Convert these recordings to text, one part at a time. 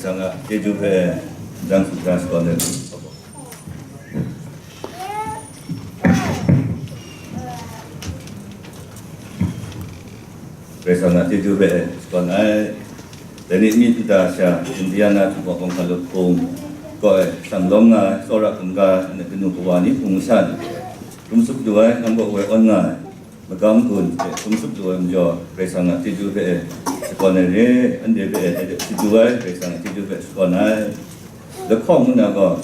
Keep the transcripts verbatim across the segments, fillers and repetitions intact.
Karai Kasang a chyeju hpe, ndang sumsha shakawn ai. Karai Kasang a chyeju hpe shakawn ai. Dai ni myit mada sha, Indiana Hpung Kawng Hkalup Hpung kaw e shang lawm nga ai tsawra hkungga ai kanu kawa ni, hpung masha ni, hkrum tsup lu ai, nang kaw woi awn nga ai magam gun hte hkrum tsup lu ai majaw, Karai Kasang a chyeju hpe shakawn ai re, anhte hpe chyeju ai, Karai Kasang a chyeju hpe shakawn ai. Lahkawng ngu na gaw,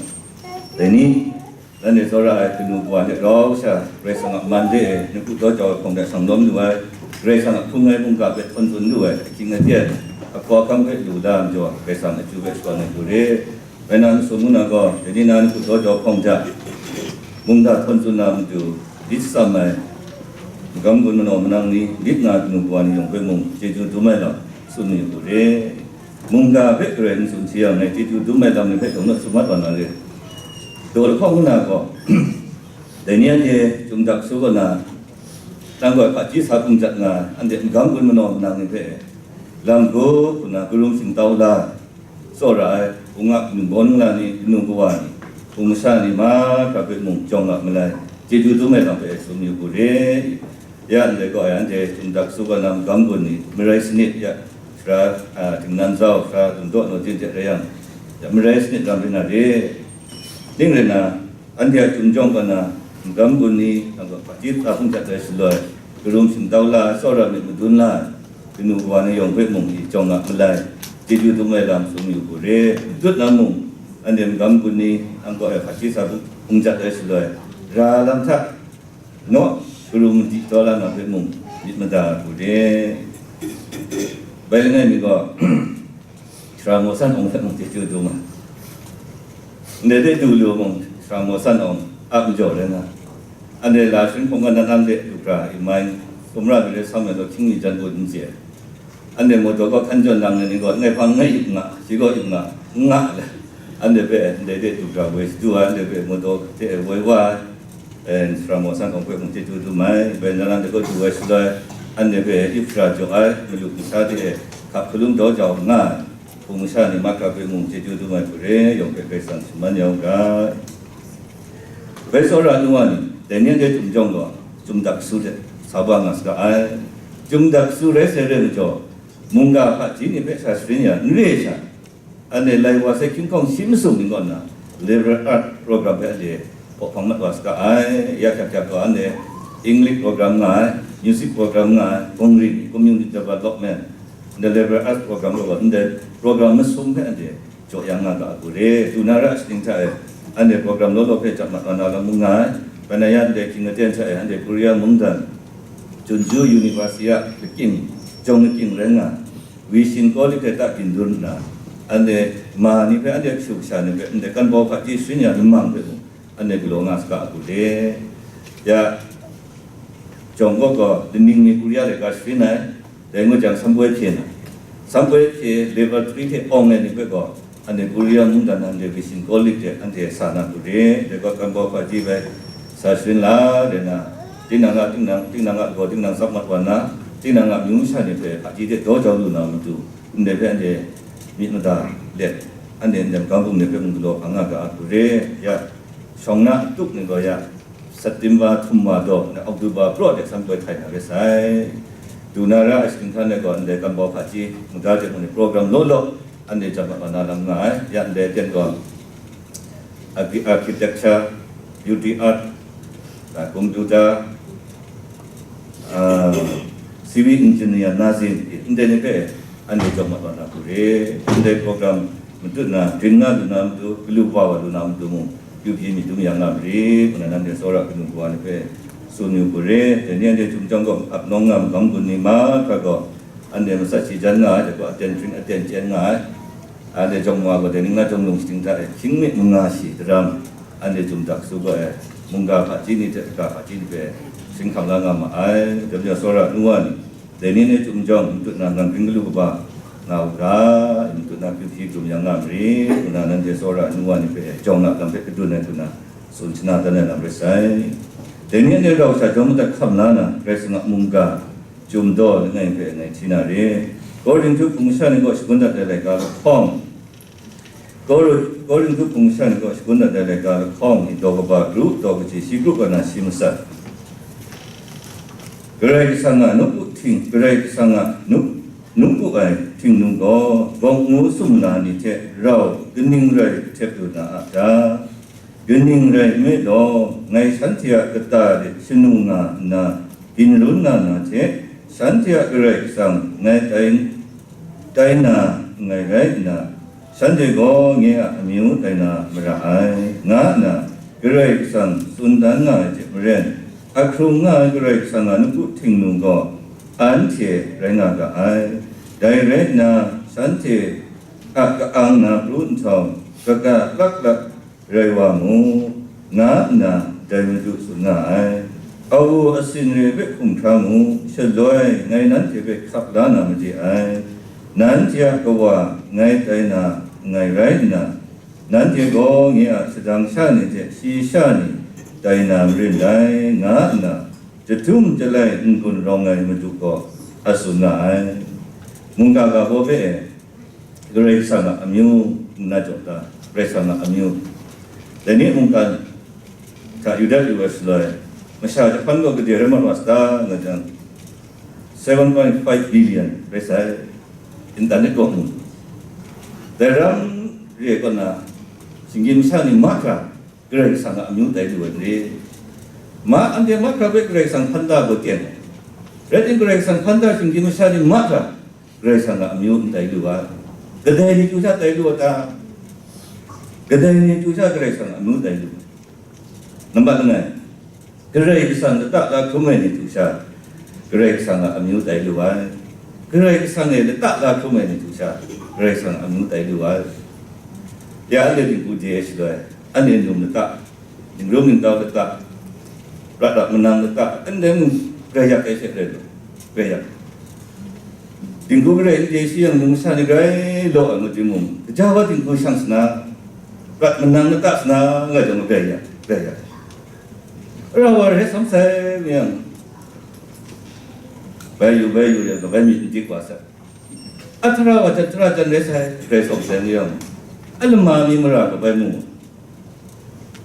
dai ni, nanhte tsawra ai kanu kawa hte rau sha, Karai Kasang a man de e, nawku daw jau ai hpawng hte shang lawm lu ai, Karai Kasang a hkrung ai mungga hpe htawn tsun lu ai, ahkying aten, ahkaw ahkam hpe lu la ai majaw, Karai Kasang a chyeju hpe shakawn ai hku re. Bai na masum ngu na gaw, dai ni na nawku daw jau hpawng hta, mungga htawn tsun na matu, lit tsam ai, magam gun manaw manang ni, lit nga ai kanu kawa ni yawng hpe mung, chyeju dum ai lam tsun mayu hku re. Mungga hpe garai n tsun hti yang, ngai chyeju dum ai lam ni hpe dawng naw sum mat wa na re. Daw lahkawng ngu na gaw, dai ni anhte Chyum Daksu kaw na, nang gaw hpaji sa hpung jat nga ai, anhte magam gun manaw manang ni hpe lam gup nna, karum singtau la ai, tsawra ai, hpung a kanu bawn ngu la ni, kanu kawa ni, hpung masha ni mahkra hpe mung jawng nga malai, chyeju dum ai lam hpe tsun yu hku re. Ya ndai gaw, ya ndai Chyum Daksu kaw na magam gun ni, marai sanit ya, sara, a, Dingnan Zau, sara Dum Daw Naw Jin hte rai yang, ya marai sanit lam rai na re. Ning rai na, anhte a Chyum jawng kaw na magam gun ni, nang gaw hpaji sa hpung jat ai shaloi, karum singtau la ai, tsawra myit madun la ai, kanu kawa ni yawng hpe mung i jawng nga malai, chyeju dum ai lam tsun yu hku re. Matut na mung, anhte magam gun ni, nang gaw hpaji sa hpung jat ai shaloi, ra lam hta, naw, karum madi taw la na hpe mung myit mada ai hku re. Bai langai mi gaw, Sara Maw San Awng hpe mung chyeju dum ai. Ndai de du lu mung, Sara Maw San Awng a majaw rai nga. Anhte la sharin hpawng ga nan an de du hkra, i mai, sumra mi re sam ai law, hkying mi jan bun n chye ai. Anhte mawdaw kaw hkan jawn lang ai ni gaw, ngai hpang ngai yup nga, shi gaw yup nga, n nga le. Anhte hpe ndai de du hkra woi shadu ai, anhte hpe mawdaw hte woi wa ai, e, Sara Maw San Awng hpe mung chyeju dum ai. Bai nan anhte kaw du ai shaloi, anhte hpe yup shara jaw ai, malu masha hte e hkap hkalum daw jau nga ai, hpung masha ni mahkra hpe mung chyeju dum ai hku re, yawng hpe Karai Kasang shaman ya u ga. Bai tsawra nu wa ni, dai ni anhte Chyum jawng gaw, Chyum Daksu hte sa wa nga saga ai. Chyum Daksu rai sai rai majaw, mungga hpaji ni hpe sa sharin ya, n re ai sha, anhte lai wa sai hkying hkawng shi masum ni kaw nna, liberal art program hpe anhte hpaw hpang mat wa saga ai. Ya hkyak hkyak gaw, anhte English program nga ai, music program nga ai, bungri, community development, ndai liberal arts program kaw gaw, ndai program masum hpe anhte jaw yang nga ga a hku re. Du na ra ai shaning hta e, anhte program law law hpe jat mat wa na lam mung nga ai. Bai na ya ndai hkying aten hta e, anhte Korea mungdan, Jeonju University a lakying, jawng lakying rai nga, Vision College hte ta byin dun nna, anhte ma ni hpe, anhte kashu kasha ni hpe, ndai kan bau hpaji sharin ya lamang hpe mung, anhte galaw nga saga a hku re. Ya, jawng kaw gaw, laning ni Korea laika sharin ai, dai ngut jang, Samboi hpye na, Samboi hpye level three hte awng ai ni hpe gaw, anhte Korea mungdan na, anhte Vision College de anhte sa na hku re. Dai gaw, kan bau hpaji bai sa sharin la, dai na, tinang a, tinang, tinang a lagaw, tinang tsap mat wa na, tinang a amyu masha ni hpe hpaji hte daw jau lu na matu, ndai hpe anhte myit mada let, anhte ndai magam bung ni hpe mung galaw hpang nga ga a hku re. Ya, shawng na atuk ni gaw ya, September htum wa daw, October praw de Samboi htai na rai sai. Du na ra ai shaning hta e gaw, ndai kan bau hpaji, mungga de mung ni program law law, anhte jat mat wa na lam nga ai. Ya ndai aten gaw, archi-, architecture, beauty art, a, computer, a, civil engineer, nursing, ndai ni hpe anhte jaw mat wa na hku re. Ndai program matut na, rin nga lu na matu, galu wa wa lu na matu mung, kyu hpyi myit dum ya nga mari, ngu na nanhte tsawra kanu kawa ni hpe tsun yu hku re. Dai ni anhte Chyum jawng gaw ap nawng nga magam gun ni mahkra gaw, anhte matsat shi jan nga ai, dai gaw aten hpring aten chyen nga ai. Anhte jawng wa gaw, dai ning na jawng lung shaning hta e, hkying mi manga shi daram, anhte Chyum Daksu gaw e, mungga hpaji ni hte kaga hpaji ni hpe sharin hkam la nga ma ai. Dai majaw, tsawra nu wa ni, dai ni hte Chyum jawng matut na, nang hpring galu kaba nga u ga, matut na kyu hpyi krum yang nga mari, ngu na nanhte tsawra nu wa ni hpe jawng na lam hpe kadun ai hku na tsun shana dan ai lam rai sai. Dai ni anhte rau sha jawng madat hkam la na, Karai Kasang a mungga, Chyum daw langai hpe ngai hti na re. Korinhtu hpung masha ni kaw shagun dat ai laika lahkawng, Korin-, Korinhtu hpung shan kaw shagun dat ai laika lahkawng ni daw kaba kru, daw kaji shi kru kaw na shi masat. Karai Kasang a nawku hting, Karai Kasang a nu-, nawku ai htingnu gaw, gawk ngu sumla ni hte rau kaning rai htep lu na a ta? Kaning rai nme law, ngai shanhte a kata de shanu nga nna, ginrun nga na hte, shanhte a Karai Kasang ngai tai, tai na nngai rai nna, shanhte gaw nye a amyu tai na mara ai, nga nna Karai Kasang tsun dan nga ai hte maren, ahkrung nga ai Karai Kasang a nawku htingnu gaw anhte rai nga ga ai. Dai rai nna, shanhte a ka-ang na pru nhtawm, kaga laklak rai wa mu, nga nna dai Madu tsun nga ai. Awu asin re hpe hkum hkra mu, shaloi ngai nanhte hpe hkap la na made ai. Nanhte a Kawa ngai tai na nngai rai nna, nanhte gaw nye a shadang sha ni hte shayi sha ni tai na marin dai, nga nna jahtum jalai n-gun rawng ai Madu gaw a tsun nga ai. Mungga ga baw hpe e, Karai Kasang a amyu nna jaw ta, Karai Kasang a amyu. Dai ni mungkan hta yu dat yu ai shaloi, masha jahpan gaw gade rai mat wa sata nga jang, seven point five billion rai sai, ntan ni kaw mu. Dai ram re kaw na, shinggyim masha ni mahkra Karai Kasang a amyu tai lu ai re. Ma, anhte mahkra hpe Karai Kasang hpan da gaw teng ai. Rai tim, Karai Kasang hpan da shinggyim masha ni mahkra Karai Kasang a amyu n tai lu ai. Kadai ni chyu sha tai lu ai ta? Kadai ni chyu sha Karai Kasang a amyu tai lu ai? Nambat langai, Karai Kasang lata la hkrum ai ni chyu sha Karai Kasang a amyu tai lu ai. Karai Kasang e lata la hkrum ai ni chyu sha Karai Kasang a amyu tai lu ai. Ya anhte dinghku de ai shaloi, anhte num lata, dinghku ningtau lata, prat ap manang lata, ndai mung grai yak ai hte rai lu, grai yak. Dinghku garai n de shi yang, num masha ni grai law ai ngut timung, gaja wa dinghku shang sana, prat manang lata sana nga jang grai yak, grai yak. Ra wa rai sam sai yang, bai yu, bai yu yang, bai mi n dik wa sai. A tara wa jan, tara jan rai sai, rai sam sai yang, a lama mi mara ga bai mu.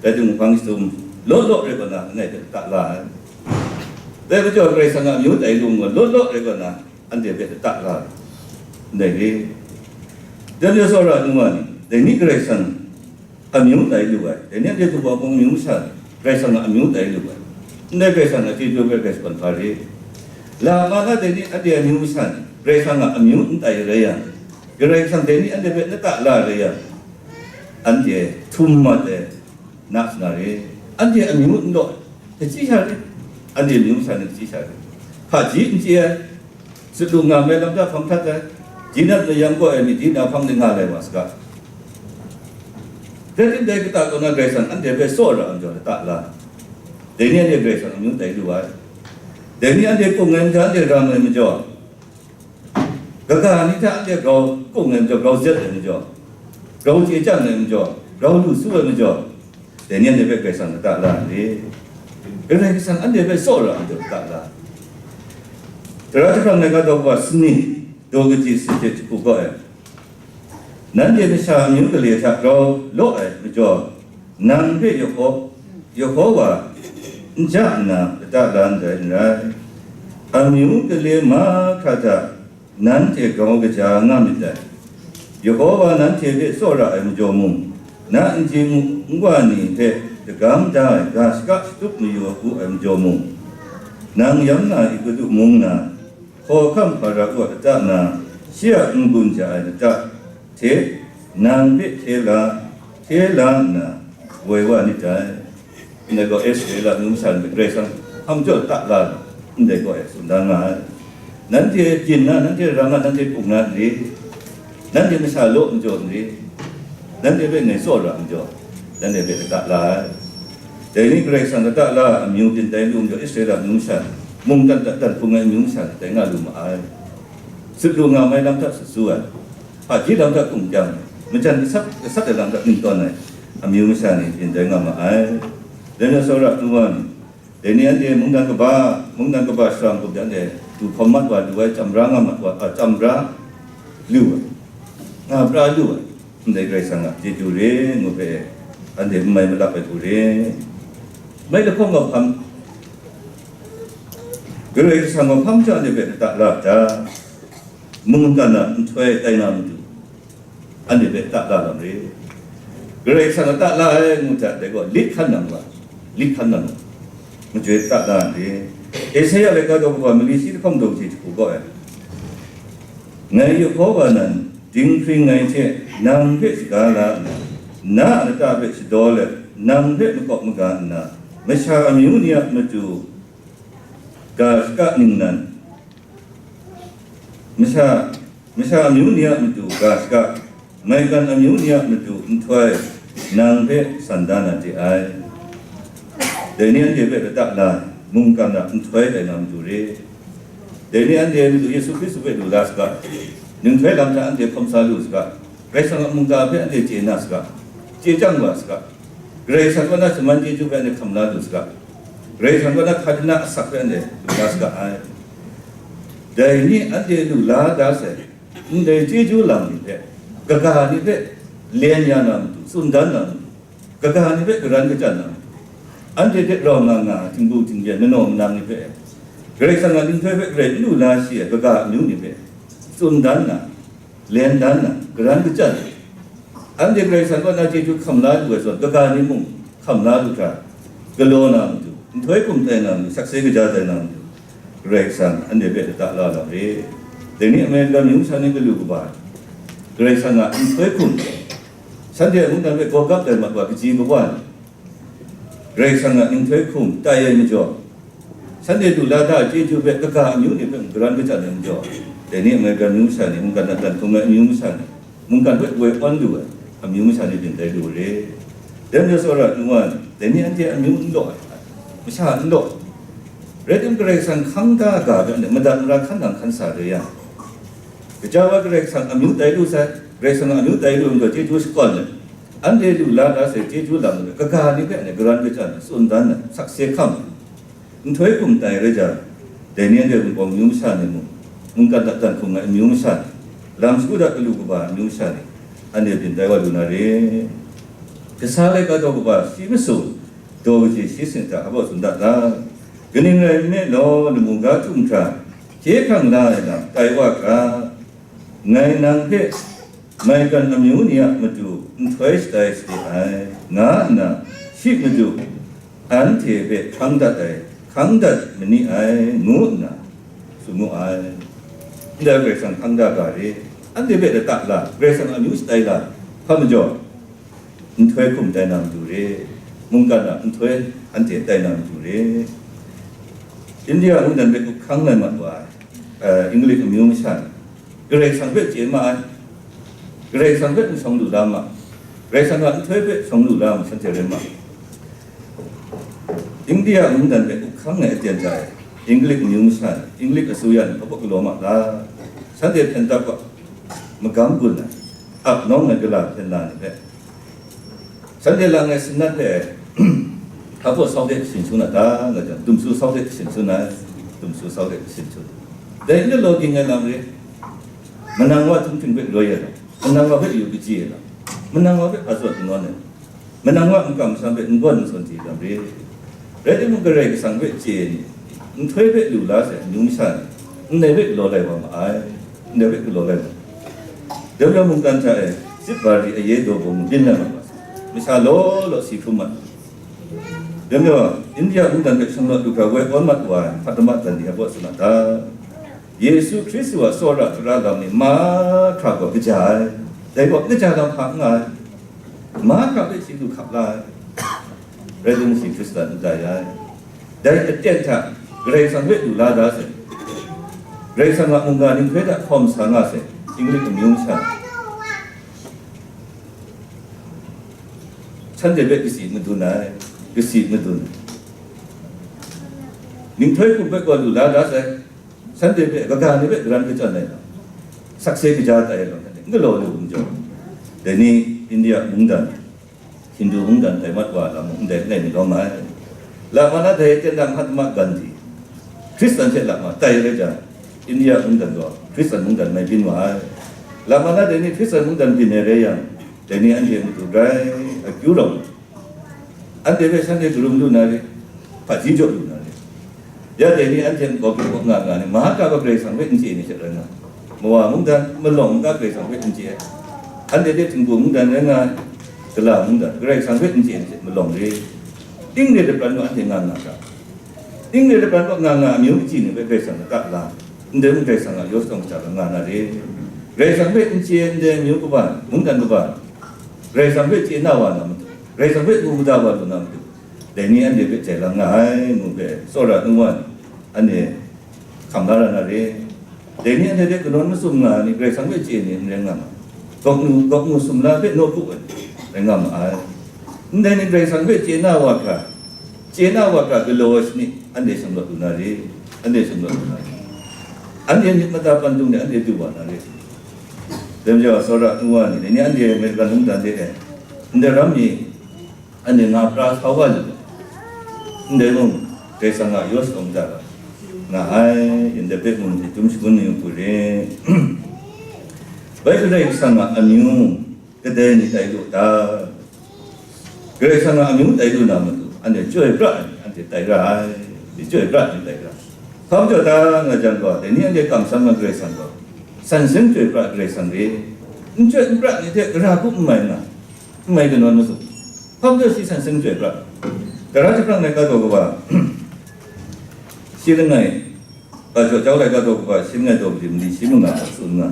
Dai dung hpang shatum, law law rai gaw na, ngai hpe lata la ai. Dai majaw Karai Kasang a amyu tai lu gaw, law law rai gaw na, anhte hpe lata la ai. Ndai re. Dan ya tsawra nu wa ni, dai ni Karai Kasang amyu tai lu ai. Dai ni anhte hpung wa hpung amyu masha, Karai Kasang a amyu tai lu ai. Ndai Karai Kasang a chyeju hpe Karai Kasang hpa re. Lama na dai ni anhte amyu masha ni, Karai Kasang a amyu n tai rai yang, Karai Kasang dai ni anhte hpe lata la rai yang, anhte htum mat ai na sara re, anhte amyu n law, hkachyi sha re, anhte amyu masha ni hkachyi sha re, hpaji n chye ai, sut lu nga ai lam hta hpang htat ai, jinat mayam kaw ai myit di na hpang de nga lai wa saga. Rai timung, dai kata kaw na Karai Kasang anhte hpe tsaw ra ai majaw lata la, dai ni anhte Karai Kasang amyu tai lu ai. Dai ni anhte kung ai majaw, anhte ram ai majaw, kaga ni hta anhte grau kung ai majaw, grau zet ai majaw, grau chye chyang ai majaw, grau lu su ai majaw, dai ni anhte hpe Karai Kasang lata la n re. Karai Kasang anhte hpe tsaw ra ai majaw lata la. Tara jahprang laika daw kaba sanit, daw kaji sanit hte jahku gaw ai. Nanhte masha amyu gale hta grau law ai majaw, nang hpe Yeho-, Yehowa n ja nna lata la ndai n rai. Amyu gale mahkra hta nanhte grau kaja nga myit dai. Yehowa nanhte hpe tsaw ra ai majaw mung, na n chye mu n wa ni hpe dagam da ai ga shaka shatup mayu u ai majaw mung, nang yam na Egutu mung na hkawhkam Hpara a lata na, shi a n-gun ja ai lata hte nang hpe hkye la, hkye la nna woi wa nit dai. Ndai gaw Israela amyu masha ni Karai Kasang hpang jaw lata la, ndai gaw e tsun da nga ai. Nanhte byin na, nanhte ram na, nanhte hpung na n re, nanhte masha law majaw n re, nanhte hpe ngai tsaw ra majaw, nanhte hpe lata la ai. Dai ni Karai Kasang lata la ai amyu byin tai lu majaw, Israela amyu masha ni, mungdan dan hpung ai amyu masha ni tai nga lu ma ai. Sut lu nga ai lam hta sut su ai, hpaji lam hta hkum kyang ai, majan gasat, gasat ai lam hta ning tawn ai amyu masha ni byin tai nga ma ai. Dai ni tsawra tu wa ni, dai ni anhte mungdan kaba, mungdan kaba shara hkum de anhte du hkawm mat wa lu ai, chyam ra nga mat wa, a, chyam ra lu ai, nga pra lu ai. Ndai Karai Kasang a chyeju re ngu hpe, anhte n mai malap ai hku re. Mai lahkawng mauhkam, Karai Kasang mauhkam hta anhte hpe lata la hta, mungkan a nhtoi tai na matu, anhte hpe ta la lam re. Karai Kasang a ta la ai ngu hta, dai gaw lit hkan nang wa, lit hkan nang wa, majoi ta la re. Esaia laika daw kaba mali shi lahkawng daw hte jahku gaw ai. Ngai Yehova nan dinghpring ai hte nang hpe shaga la nna, na a lata hpe shadaw let, nang hpe makawp maga nna, masha amyu ni a matu ga shaka ningnan, masha, masha amyu ni a matu ga shaka, maigan amyu ni a matu nhtoi, nang hpe san da na de ai. Dai ni anhte hpe lata la, mungkan a nhtoi tai na matu re. Dai ni anhte matu Yesu Hkristu hpe lu la saga, nhtoi lam hta anhte hkawm sa lu saga, Karai Kasang a mungga hpe anhte chye na saga, chye chyang wa saga, Karai Kasang kaw na shaman chyeju hpe anhte hkam la lu saga, Karai Kasang kaw na hka dana asak hpe anhte lu la saga ai. Dai ni anhte lu la da sai, ndai chyeju lam ni hpe, kaga ni hpe len ya na matu, tsun dan na matu, kaga ni hpe garan kachyan na matu, anhte hte rau nga nga, htingbu htingyen, manaw manang ni hpe, Karai Kasang a nhtoi hpe garai n lu la shi ai kaga amyu ni hpe tsun dan na, len dan na, garan kachyan, anhte Karai Kasang kaw na chyeju hkam la lu ai zawn, kaga ni mung hkam la lu hkra, galaw na matu, nhtoi hkum tai na matu, sakse kaja tai na matu, Karai Kasang anhte hpe lata la lam re. Dai ni Amerika amyu masha ni galu kaba, Karai Kasang a nhtoi hkum, shanhte a mungdan hpe gawgap tai mat wa kaji kawa ni, Karai Kasang a nhtoi hkum tai ai majaw, shanhte du la da chyeju hpe kaga amyu ni hpe mung garan kachyan ai majaw, dai ni Amerika amyu masha ni, mungkan a dan hkrum ai amyu masha ni, mungkan hpe woi awn lu ai amyu masha ni byin tai lu re. Dai majaw tsawra nu wa ni, dai ni anhte amyu n law ai, masha n law, rai tim Karai Kasang hkang da ga hpe anhte madat mara hkan nang hkan sa re yang, kaja wa Karai Kasang amyu tai lu sai, Karai Kasang amyu tai lu ai majaw chyeju shakawn let, anhte lu la da sai chyeju lam ni hpe kaga ni hpe anhte garan kachyan ai, tsun dan ai, sakse hkam ai, nhtoi hkum tai rai jang, dai ni anhte Wunpawng amyu masha ni mung, mungkan hta dan hkrum ai amyu masha ni, lam shagu hta galu kaba amyu masha ni, anhte byin tai wa lu na re. Kasa laika daw kaba shi masum, daw kaji shi sin hta hpa tsun dat ga, kaning rai nme law, lamu ga htum hkra, hkye hkrang la ai lam tai wa ga, ngai nang hpe maigan amyu ni a matu nhtoi shatai sade ai, nga nna shi matu anhte hpe hkang dat ai, hkang dat ma ni ai, ngu nna tsun mu ai. Ndai Karai Kasang hkang da ga re, anhte hpe lata la, Karai Kasang amyu shatai la, hpa majaw, nhtoi hkum tai na matu re, mungkan a nhtoi anhte tai na matu re. India mungdan hpe up hkang lai mat wa ai, eh, English amyu masha ni, Karai Kasang hpe chye ma ai, Karai Kasang hpe n shawng lu la ma, Karai Kasang a nhtoi hpe shawng lu la ma, shanhte rai ma. India mungdan hpe up hkang ai aten hta e, English amyu masha ni, English asuya ni hpa galaw ma la, shanhte hpyen tap ga, magam gun ai, ap nawng ai gala hpyen na ni hpe, shanhte lang ai sinat hpe, hpa sau de shin shin na ta, nga jang, dumsu sau de shin shin na, dumsu sau de shin shin. Dai n law ging ai lam re, manang wa htum hpring hpe loi ai lam, manang wa hpe yu kaji ai lam, manang wa hpe hpa zawn n nawn ai lam, manang wa makam masham hpe n gawn n sawn di lam re. Rai timung, Karai Kasang hpe chye ai ni, nhtoi hpe lu la sai amyu masha ni, ndai hpe galaw lai wa ma ai, ndai hpe galaw lai wa ma ai. Dai majaw mungkan hta e, Sip Bari aye daw bawng byin lai mat wa sai, masha law law si hkrum mat. Dai majaw, India mungdan hpe shanglawt lu hkra woi awn mat wa ai Mahatma Gandhi a baw tsun a ta? Yesu Hkristu a tsawra tara lam ni mahkra gaw kaja ai, dai gaw kaja lam hpa n nga ai, mahkra hpe shi du hkap la ai, rai timung shi Hkristan n tai ai. Dai aten hta Karai Kasang hpe du la da sai, Karai Kasang a mungga nhtoi hta hkawm sa nga sai, English amyu masha ni, shanhte hpe kasi madun ai, kasi madun ai. Nhtoi hkum hpe gaw lu la da sai, shanhte hpe kaga ni hpe garan kachyan ai lam, sakse kaja tai ai lam hte n galaw lu ai majaw, dai ni India mungdan, Hindu mungdan tai mat wa lam mung ndai langai mi lawm ai. Lama na dai ten na Mahatma Gandhi, Hkristan hte lama tai rai jang, India mungdan gaw Hkristan mungdan mai byin wa ai. Lama na dai ni Hkristan mungdan byin ai rai yang, Dai ni anhte matu grai akyu rawng, anhte hpe shanhte karum lu na re, hpaji jaw lu na re. Ya dai ni anhte nkau pyi hkawk nga nga ni, mahka gaw Karai Kasang hpe n chye ni hte rai nga, Mawa mungdan, malawng n ga Karai Kasang hpe n chye ai. Anhte hte Htingbu mungdan rai nga ai, Gala mungdan, Karai Kasang hpe n chye ni hte malawng re. Ning re lapran gaw anhte nga nga ga. Ning re lapran gaw nga nga amyu kaji ni hpe Karai Kasang lata la, ndai mung Karai Kasang a yaw shadawn kaja nga na re. Karai Kasang hpe n chye ndai amyu kaban, mungdan kaban, Karai Kasang hpe chye na wa na matu, Karai Kasang hpe mu mada wa lu na matu, dai ni anhte hpe jai lang nga ai, ngu hpe tsawra nu wa ni, anhte hkam la ra na re. Dai ni anhte hte kanawn masum nga ai ni, Karai Kasang hpe chye ni n rai nga ma ai. Gawk nu, gawk nu sumla hpe nawku ai ni rai nga ma ai. Ndai ni Karai Kasang hpe chye na wa hkra, chye na wa hkra galaw ai shani, anhte shanglawt lu na re, anhte shanglawt lu na re. Anhte myit mada pandung de anhte du wa na re. Dai majaw, tsawra nu wa ni, dai ni anhte American mungdan de e, ndai ram mi, anhte nga pra sa wa lu, ndai mung, Karai Kasang a yaw shadawn kaja nga ai, yin dai hpe mung hte chyum shangun ni u re. Bai Karai Kasang a amyu kadai ni tai lu ta? Karai Kasang a amyu tai lu na matu, anhte chyoi pra ai ni, anhte tai ra ai, chyoi pra ai ni tai ra ai. Hpa majaw ta nga jang gaw, dai ni anhte kamsham ai Karai Kasang gaw, san seng chyoi pra ai Karai Kasang re. N chyoi n pra ai ni hte gara hku n mai nga, n mai kanawn masum. Hpa majaw shi san seng chyoi pra ai. Tara jahprang laika daw kaba, shi langai, a, Jaw Jau laika daw kaba, shi langai daw kaji mali shi manga hta tsun nga,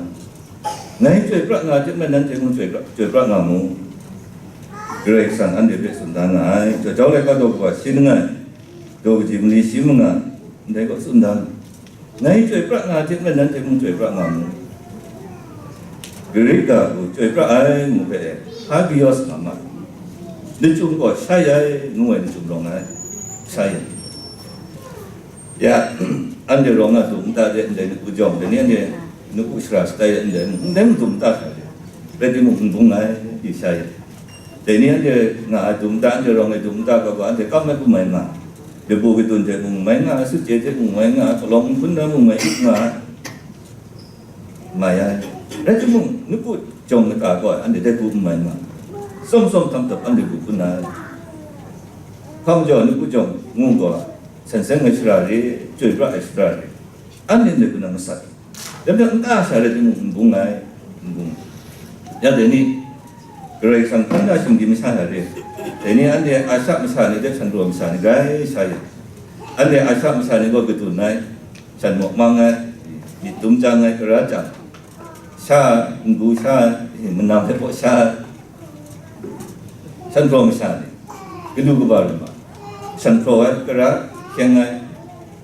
ngai chyoi pra nga ai hte maren nanhte mung chyoi pra, chyoi pra nga mu. Karai Kasang anhte hpe tsun da nga ai. Jaw Jau laika daw kaba, shi langai daw kaji mali shi manga, ndai gaw tsun da nga. Ngai chyoi pra nga ai hte maren nanhte mung chyoi pra nga mu. Grik ga gaw chyoi pra ai ngu hpe, hagios nga ma ai. Lachyum gaw shai ai, ngu ai lachyum rawng ai, shai ai. Ya, anhte rawng a dum nta de ndai nawku jawng, dai ni anhte nawku shara shatai de ndai, ndai mung dum nta sha de, rai timung, n bung ai, di shai ai. Dai ni anhte nga ai dum nta, anhte rawng ai dum nta gaw, anhte kam ai hku mai nga ai. Dabu kadun hte mung mai nga ai, sutje hte mung mai nga ai, palawng nhpun na mung mai nga ai, mai ai. Rai timung, nawku jawng kata gaw anhte dai hku n mai nga ai. Tsawm tsawm htam tap anhte hku hpun ai. Hpa majaw, nawku jawng ngu gaw, san seng ai shara re, chyoi pra ai shara re, anhte ndai hku na masat. Dai majaw, nta sha rai timung, n bung ai, n bung. Ya dai ni, Karai Kasang hkan da shinggyim masha sha re, dai ni anhte Asha masha ni hte Shanhpraw masha ni grai shai ai. Anhte Asha masha ni gaw kadun ai, shan mawk mang ai, myit dum chyang ai, kara chyang, sha, n-gu sha, manam hpe baw sha ai, Shanhpraw masha ni, galu kaba ru ma, shanhpraw ai, kara hkyeng ai,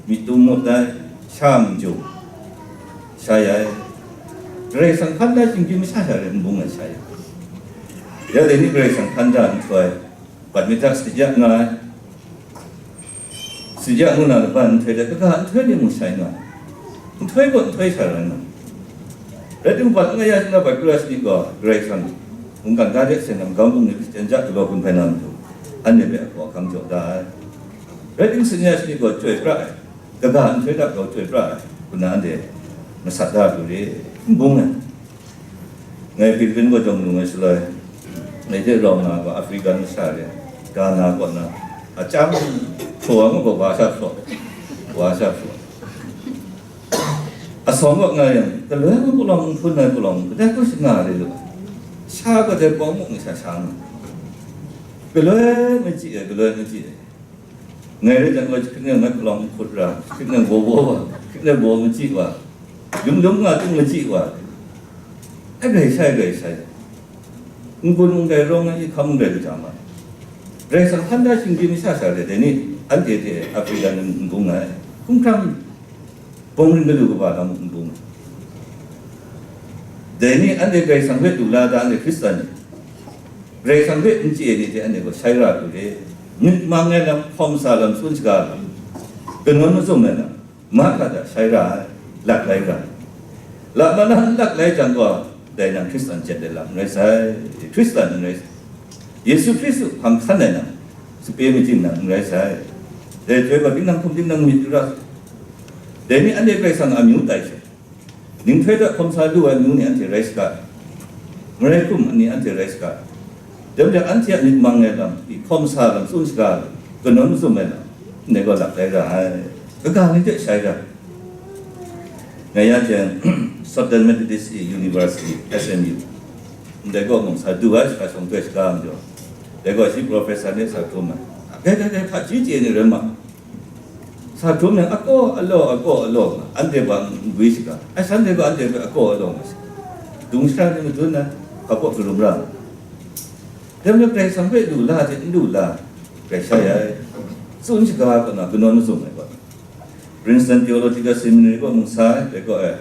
myit dum mut ai, sha mung jung shai ai. Karai Kasang hkan da shinggyim masha sha re, n bung ai shai ai. Ya dai ni Karai Kasang hkan da nhtoi, bat myit hta sadi ya nga ai, sadi ya ngu na laban nhtoi hte kaga nhtoi ni mung shai nga ai. Nhtoi gaw nhtoi sha rai nga ai. Rai timung, bat n ya shana, bat kru ya shani gaw, Karai Kasang mungkan ga de seng na magam bungli hte chyen ja galaw gun hpai na matu, anhte hpe a hkaw a hkam jaw da ai. Rai timung, sadi ya shani gaw chyoi pra ai, kaga nhtoi hta grau chyoi pra ai, hku na anhte masat da lu re, n bung ai. Ngai Philippine kaw jawng lu ngai shaloi, ngai hte rau na gaw African masha re, Ghana kaw na, a chyang hpraw ai gaw wa sha hpraw, wa sha hpraw. Asawng kaw nga yang, galoi ngu palawng nhpun ai palawng, kadai hku sha nga re lu ai. Sha gaw dai pawng muk ni sha sha nga. Galoi machyi ai, galoi machyi ai. Ngai rai jang gaw, jahkrit ngai ngai palawng hkut ra, jahkrit ngai baw baw wa, jahkrit ngai baw machyi wa, yum yum nga ting machyi wa, ai grai shai, grai shai. N-gun n-gai rawng ai, i hkam n-gai kaja ma ai. Karai Kasang hkan da shinggyim masha sha re, dai ni anhte hte Africa ni n bung ai. Hkumhkrang bawng ring galu kaba lam n bung. Dai ni anhte Karai Kasang hpe lu la da, anhte Hkristan ni, Karai Kasang hpe n chye ai ni hte anhte gaw shai ra lu re. Myit mang ai lam, hkawm sa lam, tsun shaga lam, kanawn mazum ai lam, mahka hta shai ra ai, lak lai ra ai. Lak mana n lak lai jang gaw, dai nang Hkristan jet ai lam n rai sai, Hkristan n rai sai. Yesu Hkristu hpang hkan ai nang, sape majing nang n rai sai. Dai chyoi gaw, tinang hkum tinang myit n ra sai. Dai ni anhte Karai Kasang a amyu tai sai. Ninghtoi hta hkawm sa lu ai amyu ni anhte rai saga, marai hkum ni anhte rai saga, Jam jang anhte a myit mang ai lam, hkawm sa lam, tsun shaga lam, kanawn mazum ai lam, ndai gaw lap rai ra ai. Kaga ni hte shai ra. Ngai ya jeng, Southern Methodist University, S M U, ndai gaw mung sa du ai, sa shawng toi shaga majaw, dai gaw shi professor ni sa hkrum ai. Dai, dai, dai, hpaji chye ni rai ma. Sa hkrum yang, akaw alaw, akaw alaw nga, anhte ba n gwi shaga, ai, shanhte gaw anhte hpe akaw alaw nga shaga, dung shara ni madun ai, hpa kaw karum ra nga. Dai majaw Karai Kasang hpe lu la hte n lu la, grai shai ai, tsun shaga kaw na kanawn mazum ai gaw, Princeton Theological Seminary kaw mung sa ai, dai gaw ai,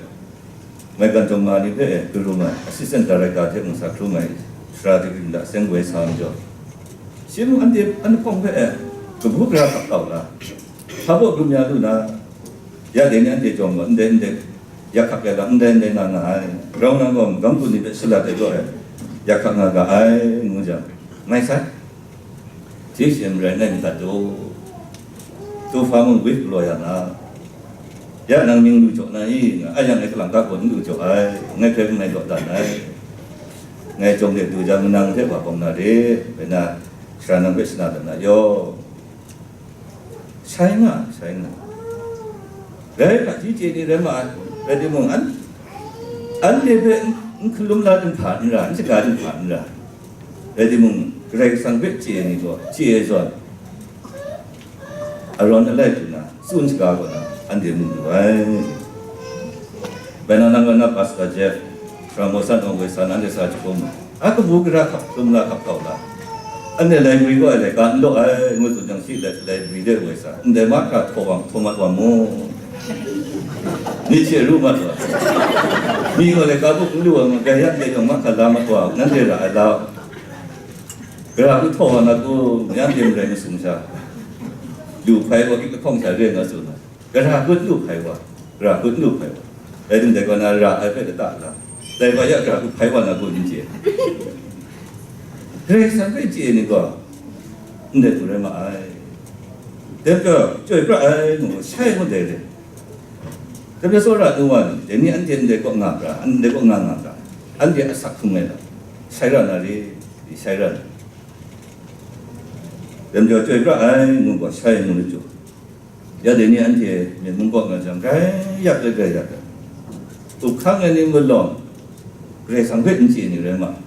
maigan tawn ma ni hpe e karum ai, assistant director hte mung sa hkrum ai, sara dikri nta seng woi sa majaw, shi mung anhte anhpawng hpe e kabu gara hkap kau la, hpa baw krum ya lu na, ya dai ni anhte jawng gaw ndai ndai, ya hkap ya ga ndai ndai nga nga ai, grau na gaw magam kun ni hpe shalat ai gaw e, ya hkap nga ga ai, ngu jang, ngai sai. Hti shem rai ngai myit dat u. Tu hpa mung wit galaw ya na, ya nang mying lu jaw na i? Nga, a yang ngai kalang ka gaw n lu jaw ai, ngai hpe ngai law dan ai. Ngai jawng de du jang, nang hte wa bawng na re, bai na, sara nang hpe shana dan na yaw. Shai nga, shai nga. Rai hpaji chye ni rai ma ai, rai timung, an, anhte hpe n, n hkalum la dinghpa n ra, n shaga dinghpa n ra. Rai timung, Karai Kasang hpe chye ai ni gaw, chye ai zawn, arawn alai hpung na, tsun shaga kaw na, anhte mu lu ai. Bai na, nang kaw na Pastor Jeff, Sara Mawsan Awng Woi Sa, nanhte sa jahkum ai. A kabu gara hkap hkrum la, hkap kau la. Anhte library kaw ai laika n law ai, ngu tsun jang, shi lai-, library de woi sa, ndai mahkra htaw wa, htaw mat wa mu. Myit she ru mat wa. Mi gaw laika buk n lu ai, ma, gaya ndai yawng mahkra la mat wa, nanhte ra ai lau. Gara hku htaw wa na ku, yan pyi marai masum sha. Lu hpai wa, hkying lahkawng sha re nga tsun ai. Gara hku n lu hpai wa, gara hku n lu hpai wa. Rai timung, dai kaw na ra ai hpe lata la, dai hpa ya gara hku hpai wa na ku n chye. Karai Kasang hpe chye ai ni gaw, ndai hku rai ma ai. Dai gaw, chyoi pra ai, ngu, shai ngu dai re. Dai hpe tsawra nu wa ni, dai ni anhte ndai kaw nga pra, ndai kaw nga nga pra, anhte asak hkrung ai lam, shai ra na re, shai ra na. Dai majaw chyoi pra ai, ngu gaw, shai ngu na chyu. Ya dai ni anhte myit mung kaw nga jang, grai yak let, grai yak let. Up hkang ai ni malawng, Karai Kasang hpe n chye ni rai ma ai.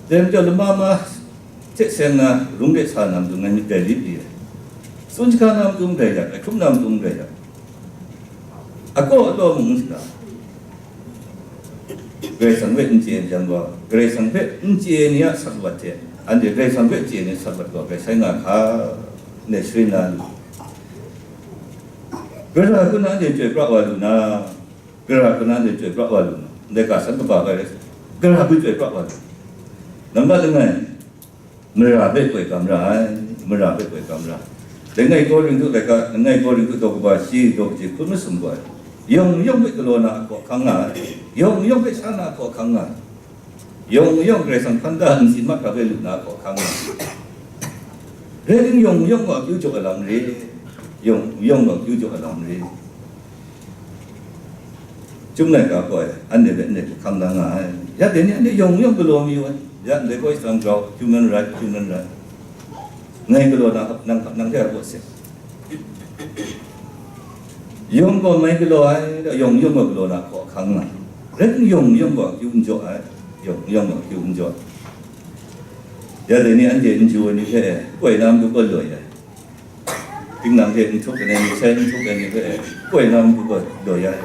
Dai majaw lama ma hte seng na, rung de sa na matu ngai myit grai lip li ai. Tsun shaga na matu n grai yak ai, hkrum na matu n grai yak ai. Akaw alaw mung n shaga. Karai Kasang hpe n chye ai jang gaw, Karai Kasang hpe n chye ai ni a sakwat hte, anhte Karai Kasang hpe chye ai ni a sakwat gaw grai shai nga hka, ndai sharin na lu. Gara hku na anhte chyoi pra wa lu na, gara hku na anhte chyoi pra wa lu na, ndai ga san kaba bai rai, gara hku chyoi pra wa lu. Nambat langai, mara hpe koi gam ra ai, mara hpe koi gam ra ai. Langai Korinhtu laika, langai Korinhtu daw kaba shi, daw kaji hkun masum gaw, yawng yawng hpe galaw na a hkaw hkang nga ai, yawng yawng hpe sha na a hkaw hkang nga ai, yawng yawng Karai Kasang hpan da ntsin mahkra hpe lu na a hkaw hkang nga ai. Rai tim, yawng yawng gaw akyu jaw ai lam n re, yawng yawng gaw akyu jaw ai lam n re. Chyum laika gaw, anhte hpe ndai hku hkang da nga ai. Ya dai ni anhte yawng yawng galaw mayu ai. Ya ndai gaw shadawn grau, human right, human right. Ngai galaw na, nang, nang hte a gaw se. Yawng gaw mai galaw ai, yawng yawng gaw galaw na hkaw hkang nga ai. Rai timung, yawng yawng gaw akyu n jaw ai, yawng yawng gaw akyu n jaw ai. Ya dai ni anhte n chyu ai ni hpe, koi na matu gaw loi ai. Tinang hte n htup ai ni, sai n htup ai ni hpe, koi na matu gaw loi ai.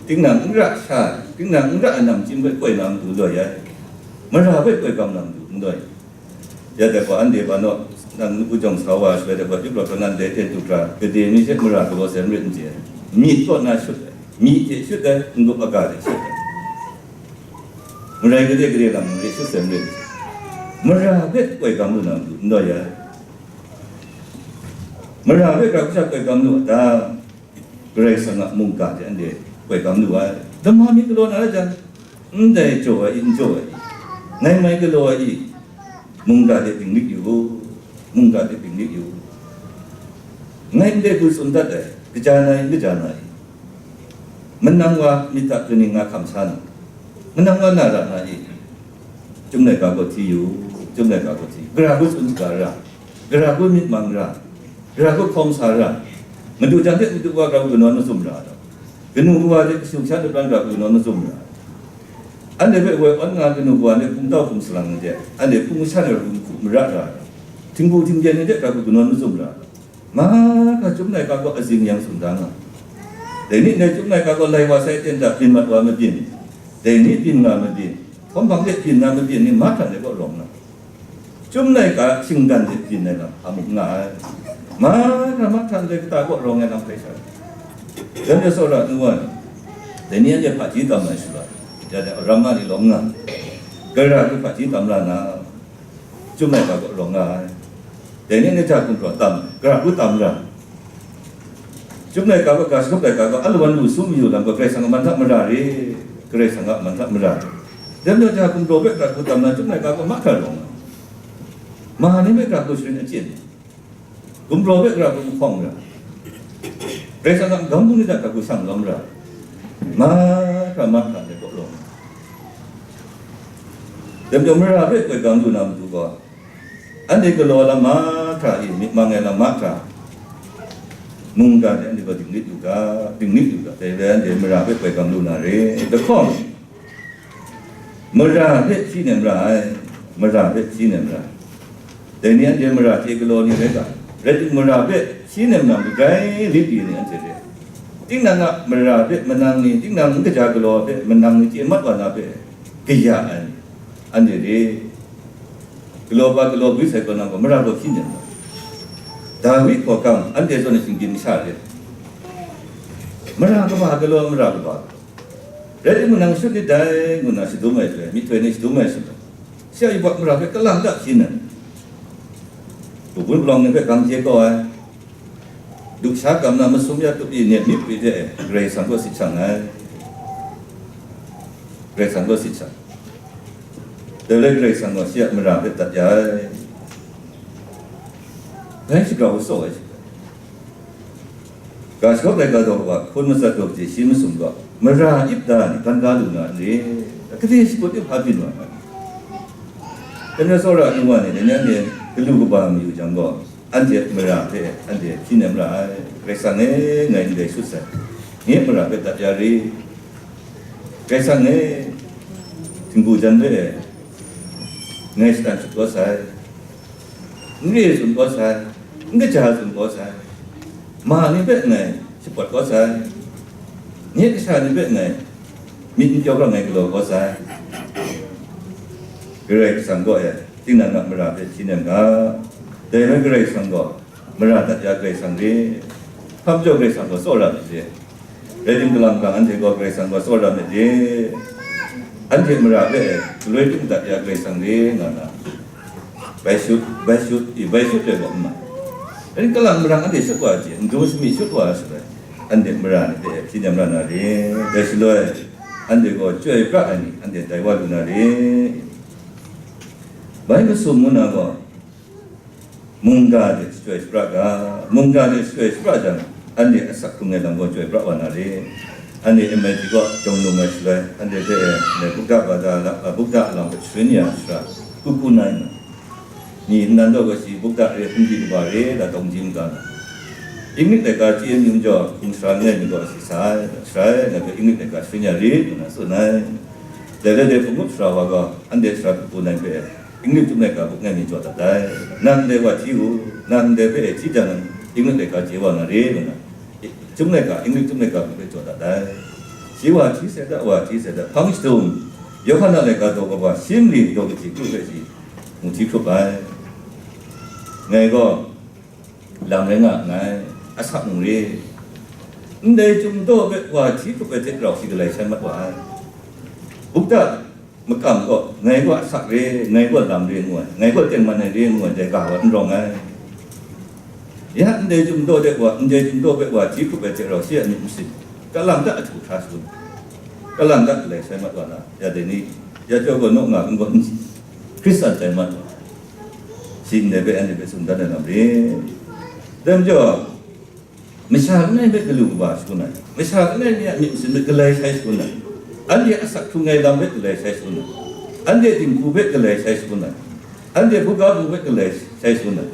Tinang n ra sha, tinang n ra ai namchyim hpe koi na matu loi ai. Mara hpe koi gam na matu n loi. Ya dai gaw, anhte ba naw, nang nupu jawng sa wa ai shaloi dai gaw, yup rawt kau na ndai hte du hkra, gade mi hte mara galaw sai n rit n chye ai. Myit kaw na shut ai, myi hte shut ai, n-gup aga hte shut ai. Marai gade gade lam re shut sai n rit n chye ai. Mara hpe koi gam lu na matu n loi ai. Mara hpe grau hkra koi gam lu a ta? Karai Kasang a mungga hte anhte koi gam lu ai. Lama mi galaw na rai jang, ndai jaw ai i, n jaw ai i, ngai mai galaw ai i, mungga hte dinglik yu u, mungga hte dinglik yu u. Ngai ndai hku tsun dat ai, kaja na i, n kaja na i, manang wa myit hta kaning nga hkam sa na, manang wa na ra na i, Chyum laika gaw hti yu, Chyum laika gaw hti, gara hku tsun shaga ra, gara hku myit mang ra, gara hku hkawm sa ra, madu jan hte madu wa gara hku kanawn mazum ra, kanu kawa hte kashu kasha lupran gara hku kanawn mazum ra, anhte hpe woi awn nga kanu kawa hte hpung tau hpung salang ni hte, anhte hpung masha ni gara hku hku mara ra, htingbu htingden ni hte gara hku kanawn mazum ra, mahkra Chyum laika gaw azing yang tsun da nga. Dai ni ndai Chyum laika gaw lai wa sai ten hta byin mat wa mabyin, dai ni byin nga mabyin, hkawm hpang de byin na mabyin ni mahkra ndai kaw rawng nga. Chyum laika shinggan de byin ai lam hpa mung nga ai. Mahkra mahkra ndai kata kaw rawng ai lam hpai sha. Dai ni tsawra nu wa ni, dai ni anhte hpaji tam ai shaloi, ya dai aram nga ni lawm nga, gara hku hpaji tam la na, Chyum laika kaw rawng nga ai. Dai ni anhte ja gumhpraw tam, gara hku tam ra. Chyum laika kaw, ga shagawp laika kaw, alawan lu su mayu lam gaw, Karai Kasang a man hta mara re, Karai Kasang a man hta mara re. Dai majaw ja gumhpraw hpe gara hku tam na, Chyum laika kaw mahkra rawng nga. Ma ni hpe gara hku sharin achyin, gumhpraw hpe gara hku mahkawng ra, Karai Kasang a magam bungli hta gara hku shang lawm ra, mahkra mahkra ndai kaw rawng nga. Dai majaw mara hpe koi gang lu na matu gaw, anhte galaw lam mahkra e, myit mang ai lam mahkra, mungga de anhte gaw dinglik yu ga, dinglik yu ga, dai rai anhte mara hpe koi gang lu na re. Lahkawng, mara hpe hpyi nem ra ai, mara hpe hpyi nem ra ai. Dai ni anhte mara chye galaw ni rai ga, rai timung, mara hpe hpyi nem na magrai lit li ni anhte re. Tinang a mara hpe manang ni, tinang n kaja galaw hpe manang ni chye mat wa na hpe kaya ai ni, anhte re. Galaw pa galaw bwi sai kaw na gaw, mara gaw hpyi nem ra. Dawi hkawhkam anhte zawn ai shinggyim masha re. Mara kaba galaw, mara kaba galaw. Rai timung, nang shut nit dai, ngu nna shadum ai shaloi, myihtoi ni shadum ai shaloi, shi a yubak mara hpe kalang da hpyi nna, hpung palawng ni hpe gang chye kau ai, lusha kam na masum ya tup i, net myit pyi de, Karai Kasang kaw sit shang ai, Karai Kasang kaw sit shang. Dai rai Karai Kasang gaw shi a mara hpe dat ya ai. Dai shagrau tsaw ai shagrau. Ga shagawp laika daw wa hkun matsat daw je shi masum gaw, mara ip da ni, gan ga lu na n re, gade shakut ip hpa byin wa na ni? Dai majaw tsawra nu wa ni, dai ni anhte galu kaba mayu jang gaw, anhte mara hpe anhte hpyi nem ra ai. Karai Kasang e, ngai ndai shut sai, nye mara hpe dat ya re. Karai Kasang e, htingbu jan hpe ngai shatan shut kau sai, n re tsun kau sai, n kaja tsun kau sai, ma ni hpe ngai shapawt kau sai, nye kasha ni hpe ngai myit n pyaw ga ngai galaw kau sai. Karai Kasang gaw e, tinang a mara hpe hpyi nem ga. Dai rai Karai Kasang gaw mara dat ya Karai Kasang re. Hpa majaw Karai Kasang gaw tsawra myit re. Rai tim, kalang gang anhte gaw Karai Kasang gaw tsawra myit re. Anhte mara hpe galoi tim dat ya Karai Kasang re, nga na, bai shut, bai shut, i bai shut re gaw n mai. Rai tim, kalang marang anhte shut wa ai hte, ndu sami shut wa ai shaloi, anhte mara ni hpe hpyi nem ra na re. Dai shaloi, anhte gaw chyoi pra ai ni, anhte tai wa lu na re. Bai masum ngu na gaw, mungga de shachyoi shapra ga, mungga de shachyoi shapra jang, anhte asak hkrung ai lam gaw chyoi pra wa na re. Anhte M I T kaw jawng lung ai shaloi, anhte hpe e, Buddha bada la, a, Buddha alam hpe sharin ya shara, kuku nai na, ni nnan daw gaw shi Buddha re, hpungdi kaba re, la tawng ji maga na, Inglik laika chye mi majaw, hpung sara langai mi gaw shi sa ai, sara ai, ngai hpe Inglik laika sharin ya rit, ngu na tsun ai. Dai rai de, hpung up sara wa gaw, anhte sara kuku nai hpe, Inglik Chyum laika buk ngai mi jaw dat ai. Nang ndai wa hti u, nang ndai hpe hti jang, Inglik laika chye wa na re, ngu na, Chyum laika, Inglik Chyum laika buk hpe jaw dat ai. Shi wa hti sai da, wa hti sai da, hpang shadum, Yawhan a laika daw kaba shi mali daw kaji kru hpe shi mu hti hkrup ai. Ngai gaw lam rai nga nngai, asak mung re. Ndai Chyum daw hpe wa hti hkrup ai hte rau shi galai sai mat wa ai. Buddha makam gaw, ngai gaw asak re, ngai gaw lam re ngu ai, ngai gaw tengman ai re ngu ai, dai ga wa n rawng ai. Ya ndai Chyum daw de wa, ndai Chyum daw hpe wa hti hkrup ai hte rau shi a myit masin, kalang ta ahtu hkra shangun, kalang ta galai sai mat wa na, ya dai ni, ya chyawm gaw naw nga n gaw n, Hkristan tai mat wa, shi ndai hpe anhte hpe tsun dan ai lam re. Dai majaw, masha langai hpe galu kaba shangun ai, masha langai mi a myit masin hpe galai sai shangun ai, anhte asak hkrung ai lam hpe galai sai shangun ai, anhte dinghku hpe galai sai shangun ai, Anhte hpuga hpu hpe galai shai shangun ai,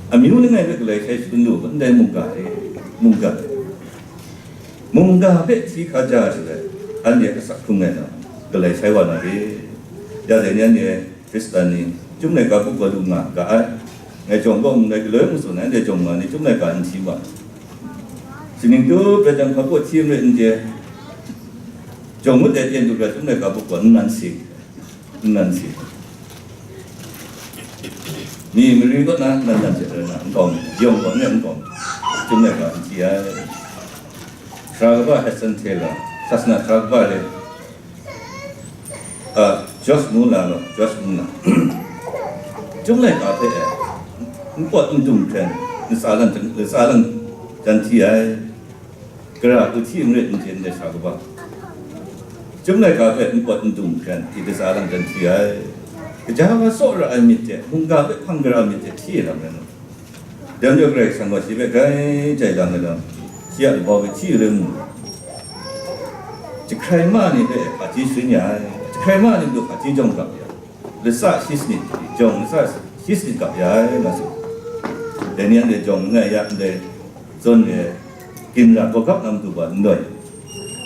amyu langai hpe galai shai shangun lu, ndai mungga e, mungga e. Mungga hpe hti hkaja ai shaloi, anhte asak hkrung ai lam galai shai wa na re. Ya dai ni anhte Hkristan ni, Chyum laika bup wa lu nga ga ai. Ngai jawng gaw, ngai galoi mung tsun ai, anhte jawng nga ni Chyum laika n hti wa. Sining tu hpe jang hpa pawt hti n rit n chye, jawng ngut ai ten du hkra Chyum laika bup wa n nan si. N nan si. Mi mari kaw na nan nan hte rai na, n kawng, yawng kaw n rai n kawng, Chyum laika n hti ai. Sara kaba Hudson Taylor, sasana sara kaba re, a, George Muller lo, George Muller. Chyum laika hpe e, n pawt n dung hkren, latsa lang, latsa lang jan hti ai. Gara hku hti n rit n chye ndai sara kaba. Chyum laika hpe n pawt n dung hkren, hti latsa lang jan hti ai. Kaja wa tsawra ai myit hte, mungga hpe hpang gara ai myit hte hti ai lam rai nna, dai majaw Karai Kasang gaw shi hpe grai jai lang ai lam, shi a labau hpe hti ai rai nna, jahkrai ma ni hpe hpaji sharin ya ai, jahkrai ma ni matu hpaji jawng gap ya ai, latsa shi sanit, jawng latsa shi sanit gap ya ai, nga tsun. Dai ni anhte jawng langai ya ndai zawn e, ginra gawgap na matu wa n loi,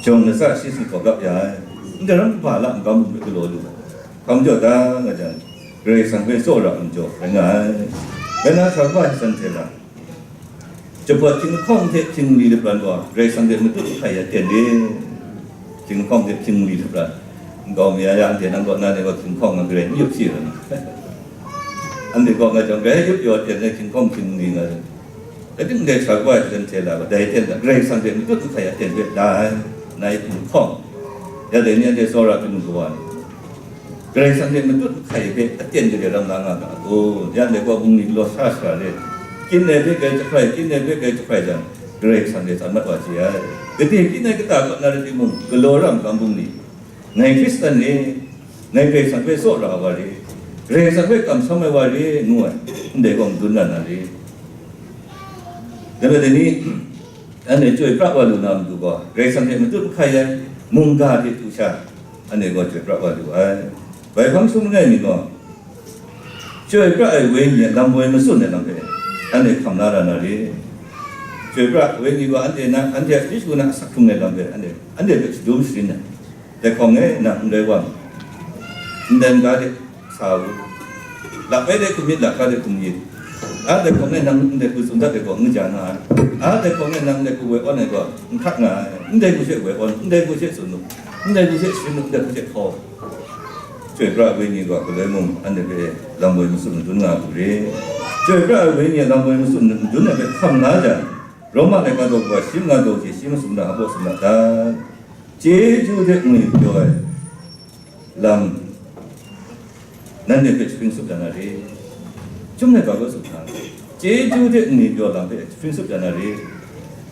jawng latsa shi sanit gawgap ya ai, ndai ram kaba la magam hpe galaw lu ai. Hpa majaw ta nga jang, Karai Kasang hpe tsawra ai majaw rai nga ai. Bai na sara kaba Hudson Taylor, jahpawt hkying lahkawng hte hkying li lapran gaw Karai Kasang hte matut hkai ya ten re. Hkying lahkawng hte hkying li lapran. Nkau mi ya ya, anhte nang kaw na ni gaw hkying lahkawng nga garai n yup shi rai. Anhte kaw nga jang, grai yup yaw ten ai hkying lahkawng hkying li nga rai. Dai ting dai sara kaba Hudson Taylor gaw, dai ten gaw Karai Kasang hte matut hkai ya ten hpe la ai, nai hkying lahkawng. Ya dai ni anhte tsawra hpyi mu kawa ni. Karai Kasang hte matut hkai hpe aten gade ram la nga ga, oh, ya ndai gaw bungli galaw sha sha re. Kyin ai hpe grai jahkrai, kyin ai hpe grai jahkrai jang, Karai Kasang hte tsan mat wa chye ai. Gade kyin ai kata kaw na rai timung, galaw ra magam bungli, ngai Hkristan re, ngai Karai Kasang hpe tsawra ai wa re, Karai Kasang hpe kamsham ai wa re, ngu ai, ndai gaw madun na na re. Dai majaw dai ni, anhte chyoi pra wa lu na matu gaw, Karai Kasang hte matut hkai ai, mungga hte du sha, anhte gaw chyoi pra wa lu ai. Bai hpang sum langai mi gaw, chyoi pra ai wenyi a lam woi matsun ai lam hpe, anhte hkam la ra na re. Chyoi pra ai wenyi gaw, anhte na, anhte a shagu na asak hkrung ai lam hpe, anhte, anhte hpe shadum sharin ai. Dai hkawng e nang ndai wa, ndai n-ga de sa u, lap ai de hkum myit, lap ga de hkum myit. A dai hkawng e nang ndai hku tsun dat ai gaw n kaja nga ai. A dai hkawng e nang ndai hku woi awn ai gaw n hkrak nga ai. Ndai hku she woi awn, ndai hku she tsun u, ndai hku she sharin u, ndai hku she hkaw. Chyoi pra ai wenyi gaw galoi mung anhte hpe lam woi matsun madun nga ai hku re. Chyoi pra ai wenyi a lam woi matsun madun ai hpe hkam la jang, Roma laika daw shi manga daw hte shi masum na a baw sum na ta? Chyeju hte ngwi pyaw ai lam, nanhte hpe jahpring tsup ya na re. Chyum laika gaw tsup hkra, chyeju hte ngwi pyaw lam hpe jahpring tsup ya na re.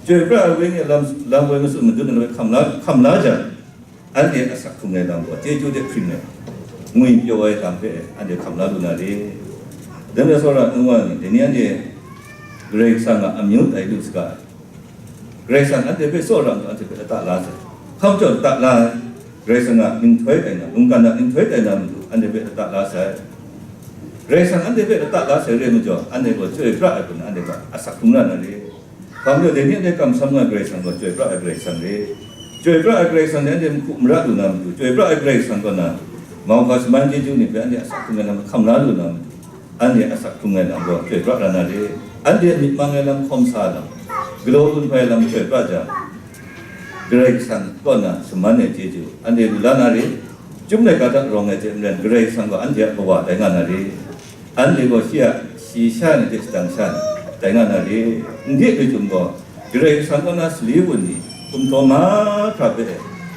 Chyoi pra ai wenyi a lam, lam woi matsun madun ai hpe hkam la, hkam la jang, anhte asak hkrung ai lam gaw chyeju hte hpring ai, ngwi pyaw ai lam hpe anhte hkam la lu na re. Dai majaw tsawra nu wa ni, dai ni anhte Karai Kasang a amyu tai lu saga ai. Karai Kasang anhte hpe tsawra ai majaw anhte hpe lata la sai. Hkam jaw lata la ai. Karai Kasang a ninghtoi tai na, mungkan a ninghtoi tai na matu anhte hpe lata la sai. Karai Kasang anhte hpe lata la sai re majaw, anhte gaw chyoi pra ai hku na anhte hpe asak hkrung ra na re. Hpa majaw dai ni anhte kamsham nga ai Karai Kasang gaw chyoi pra ai Karai Kasang re. Chyoi pra ai Karai Kasang ni anhte mahku mara lu na matu, chyoi pra ai Karai Kasang kaw na, mauhka shaman chyeju ni hpe anhte asak hkrung ai lam hkam la lu na matu, anhte asak hkrung ai lam gaw chyoi pra ra na re. Anhte myit mang ai lam hkawm sa lam, galaw gun hpai ai lam chyoi pra jang, Karai Kasang kaw na shaman ai chyeju anhte lu la na re. Chyum laika hta rawng ai hte maren Karai Kasang gaw anhte a kawa tai nga na re. Anhte gaw shi a, shi sha ni hte shadang sha ni tai nga na re. N de ai chyum gaw, Karai Kasang kaw na sali wun ni, hkum htaw mahkra hpe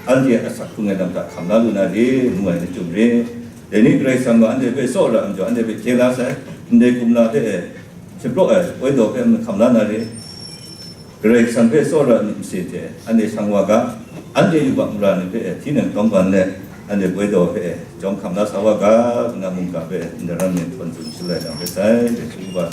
anhte asak hkrung ai lam hta hkam la lu na re, ngu ai ni chyum re. Dai ni Karai Kasang gaw anhte hpe tsawra ai majaw, anhte hpe hkye la sai, ndai kumla hpe e, shapraw ai, woi daw hpe hkam la na re. Karai Kasang hpe tsawra ai myit masin hte anhte shang wa ga, anhte yubak mara ni hpe e, hti nang tawng ban let, anhte woi daw hpe e, jawm hkam la sa wa ga, ngu na mungga hpe e, ndai ram ni htawn tsun shalai na hpe sai, dai hku wa.